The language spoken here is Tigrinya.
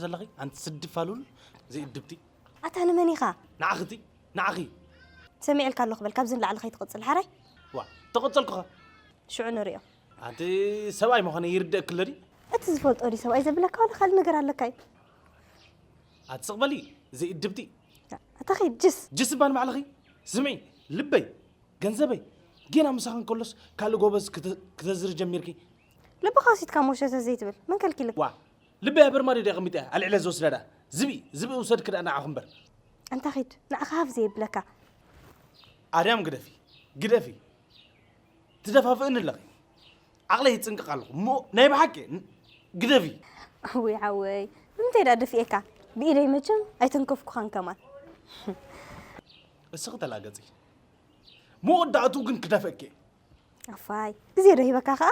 ዘለኺ ኣንቲ ስዲ ፋሉል ዘይእድብቲ። ኣታ ንመን ኢኻ? ንዓኺ እቲ ንዓኺ። ሰሚዕልካ ኣለኹ በል፣ ካብዚ ንላዕሊ ከይትቕጽል ሓራይ። ዋ ተቐጸልኩኻ። ሽዑ ንሪኦ። ኣንቲ ሰብኣይ ምዃነይ ይርደእኪ ኣሎ ድዩ? እቲ ዝፈልጦ ድዩ ሰብኣይ ዘብለካ ዋላ ካልእ ነገር ኣለካ እዩ? ኣቲ ስቕ በሊ ዘይእድብቲ። ኣታ ኸይድ ጅስ። ጅስ እባ ንባዕልኺ ስምዒ። ልበይ ገንዘበይ ጌና ምሳኺ እንከሎስ ካልእ ጎበዝ ክተ- ክተዝሪ ጀሚርኪ። ልብኻ ወሲድካ ሞሸተ ዘይትብል መን ከልኪልካ? ዋ ልበይ ኣብ ኣርማድዮ ድየ ኣቐሚጠያ ኣልዒለ ዝወስዳ ደኣ። ዝብኢ ዝብኢ ውሰድኪ ደኣ ንዓኺ እምበር። ኣንታ ኺድ ንዓኻ ሃፍ ዘየብለካ። ኣርያም ግደፊ ግደፊ። ትደፋፍእኒ ኣለኺ። ዓቕለይ ይጽንቀቕ ኣለኹ እሞ ናይ ብሓቂ ን- ግደፊ። ኣወይ ሓወይ ብምንታይ ዳ ደፊኤካ? ብኢደይ መቸም ኣይተንከፍኩኻን ከማን። እስኺ ተላገጺ። መወዳእቱ ግን ክደፍእኪ። ኣፋይ ግዜ ዶ ሂበካ ከኣ?